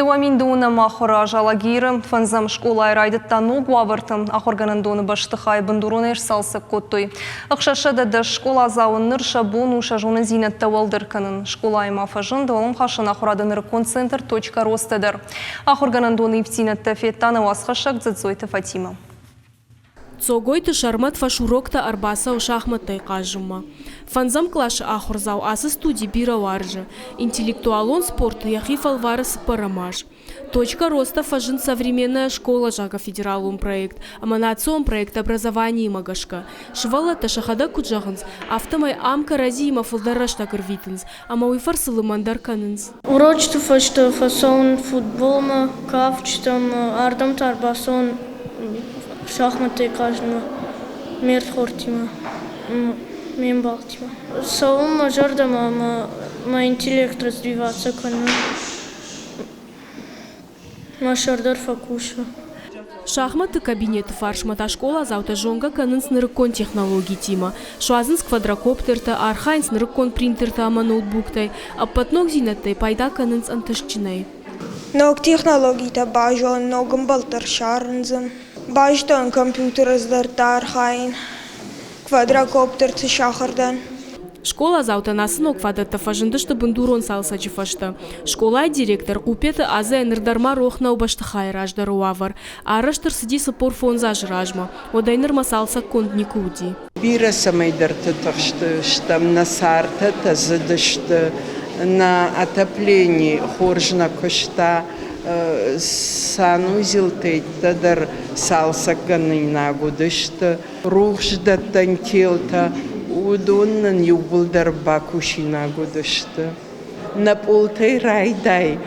2002 ахуыры аз Алагиры фӕндзӕм скъолайы райдыдта ног уавӕрты. Ахуыргӕнӕндоны бӕстыхай бындуронӕй сцалцӕг кодтой. 610 скъоладзауы ныр сӕ бон у сӕ зонындзинӕдтӕ уӕлдӕр кӕнын. Скъолайы ма фӕзынд уӕлӕмхасӕн ахуырады нырыккон центр «Точка роста» дӕр. Ахуыргӕнӕндоны ивддзинӕдтӕ федта нӕ уацхӕссӕг Дзӕдзойты Фатимӕ. Цогойты Сӕрмӕт фӕсуроктӕ ӕрбацӕуы шахмӕттӕй хъазынмӕ. Фӕндзӕм къласы ахуырдзау ацы студи бирӕ уарзы. Интеллектуалон спорты йӕхи фӕлвары цыппӕрӕм аз. Точка роста фӕзынд Современная школа зӕгъгӕ федералон проект ӕмӕ национ проект образование-имӕ гӕсгӕ. Сывӕллӕттӕ сӕхӕдӕг куыд зӕгъынц, афтӕмӕй ам кӕрӕдзиимӕ фылдӕр рӕстӕг ӕрвитынц ӕмӕ уый фӕрцы лымӕндӕр кӕнынц. Урочты фӕстӕ фӕцӕуын футболмӕ, кафджытӕм, ардӕм та ӕрбацӕуын шахмӕттӕй хъазынмӕ ме рдхордтимӕ, ме мбӕлттимӕ. Цӕуын мӕ зӕрдӕмӕ ӕмӕ мӕ интеллект развиваться кӕны. Мӕ сӕр дӕр фӕкусы. Шахматты кабинеты фарсмӕ та скъоладзаутӕ зонгӕ кӕнынц нырыккон технологитимӕ. Суадзынц квадрокоптертӕ, архайынц нырыккон принтертӕ ӕмӕ ноутбуктӕй. Ӕппӕт ногдзинӕдтӕй пайда кӕнынц ӕнтыстджынӕй. Ног технологитӕ базонын, ног ӕмбӕлттӕ ссарын дзы. Базыдтон компьютеры дзырдтӕ архайын, квадрокоптерты сахуыр дӕн. Скъоладзаутӕн ацы ног фадӕттӕ фӕзындысты бындурон цалцӕджы фӕстӕ. Скъолайы директор Хъупеты Азӕ ныр дӕр ма рох нӕу бӕстыхайы раздӕры уавӕр. Арӕзт ӕрцыди 45 азы размӕ, уӕдӕй нырмӕ цалцӕггонд никуы уыди. Бирӕ цӕмӕйдӕрты тыхстыстӕм, нӕ цартӕ тӕзыдысты, нӕ отоплени хорз нӕ куыста, санузелтӕ дӕр цалцӕггӕнинаг уыдысты. Рухсдӕттӕн телтӕ, уыдон нын иууылдӕр бакусинаг уыдысты. Нӕ пъолтӕй райдай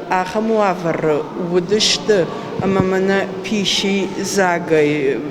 ахӕм уавӕры уыдысты, ӕмӕ мӕнӕ писи дзагӕй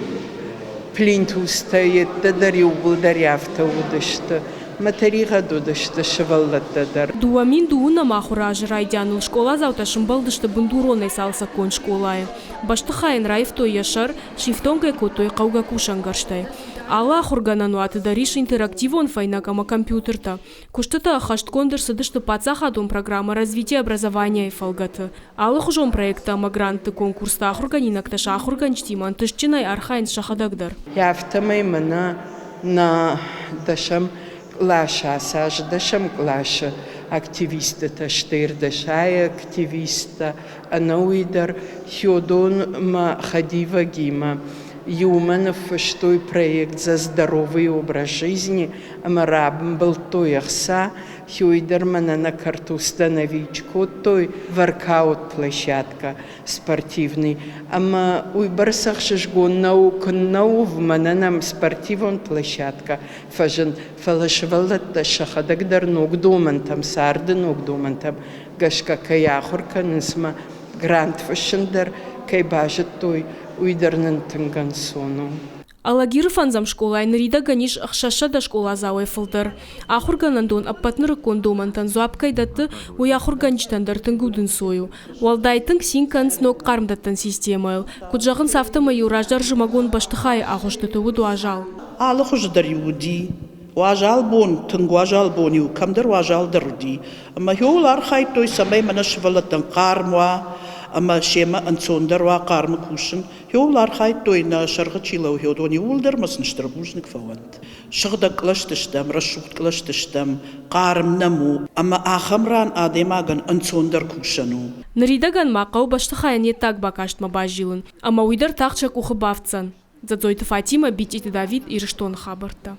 плинтустӕ йедтӕ дӕр иууылдӕр афтӕ уыдысты. Мӕ тӕригъӕд уыдысты сывӕллӕттӕ дӕр. 2002 ахуыры азы райдианыл скъоладзаутӕ сымбӕлдысты бындуронӕй цалцӕггонд скъолайы. Бӕстыхайӕн раивтой йӕ сӕр, сифтонг ӕй кодтой хъӕугӕ кусӕнгӕрзтӕй. Алы ахуыргӕнӕн уаты дӕр ис интерактивон фӕйнӕг ӕмӕ компьютертӕ. Куыстытӕ ӕххӕстгонд ӕрцыдысты паддзахадон программӕ «Развитие образования»-йы фӕлгӕты. Алыхуызон проекттӕ ӕмӕ грантты конкурсты ахуыргӕнинӕгтӕ сӕ ахуыргӕнджытимӕ ӕнтыстджынӕй архайынц сӕхӕдӕг дӕр. Афтӕмӕй мӕнӕ нӕ дӕсӕм къласы ацы аз дӕсӕм къласы активисттӕ сты ӕрдӕсайы активисттӕ, ӕнӕуый дӕр Хёдонмӕ хӕдивӕгимӕ иумӕ ныффыстой проект «За здоровый образ жизни» ӕмӕ рамбылдтой ӕхца, Хёй дӕр мӕнӕ нӕ картузтӕ навич кодтой, воркаут-площадка спортивный. Ӕмӕ уыйбӕрц ӕхсызгон нӕу, куыннӕ у, мӕнӕ нӕм спортивон площадка фӕзынд, фӕлӕ сывӕллӕттӕ сӕхӕдӕг дӕр ног домӕнтӕм, царды ног домӕнтӕм гӕсгӕ кӕй ахуыр кӕнынц ӕмӕ грант фыссын дӕр кӕй базыдтой, уый дӕр нын тынг ӕнцон у. Алагиры фӕндзӕм скъолайы ныридӕгӕн ис 600 скъоладзауӕй фылдӕр. Ахуыргӕнӕндон ӕппӕт нырыккон домӕнтӕн дзуапп кӕй дӕтты, уый ахуыргӕнджытӕн дӕр тынг удӕнцой у. Уӕлдай тынг цин кӕнынц ног хъармдӕттӕн системӕйыл. Куыд зӕгъынц, афтӕмӕй-иу раздӕр зымӕгон бӕстыхайы агъуыстыты уыд уазал. Алы хуызы дӕр-иу уыди. Уазал бон, тынг уазал бон-иу кӕмдӕр уазалдӕр уыди. Ӕмӕ ууыл архайдтой, цӕмӕй мӕнӕ сывӕллӕттӕн хъарм уа ӕмӕ семӕ ӕнцондӕр уа хъармы кусын. Ууыл архайдтой, нӕ сӕргъы чи лӕууы, уыдон иууылдӕр ӕмӕ сын стыр бузныг фӕуӕнт. Сыгъдӕг кълӕсты стӕм, рӕсугъд кълӕсты стӕм, хъарм нӕм у ӕмӕ ахӕм ран адӕймагӕн ӕнцондӕр кусӕн у. Ныридӕгӕн ма хъӕуы бӕстыхайӕн йе ддаг бакастмӕ базилын, ӕмӕ уый дӕр тагъд сӕ къухы бафтдзӕн. Дзӕдзойты Фатимӕ, Битъиты Давид, Ирыстоны хабӕрттӕ.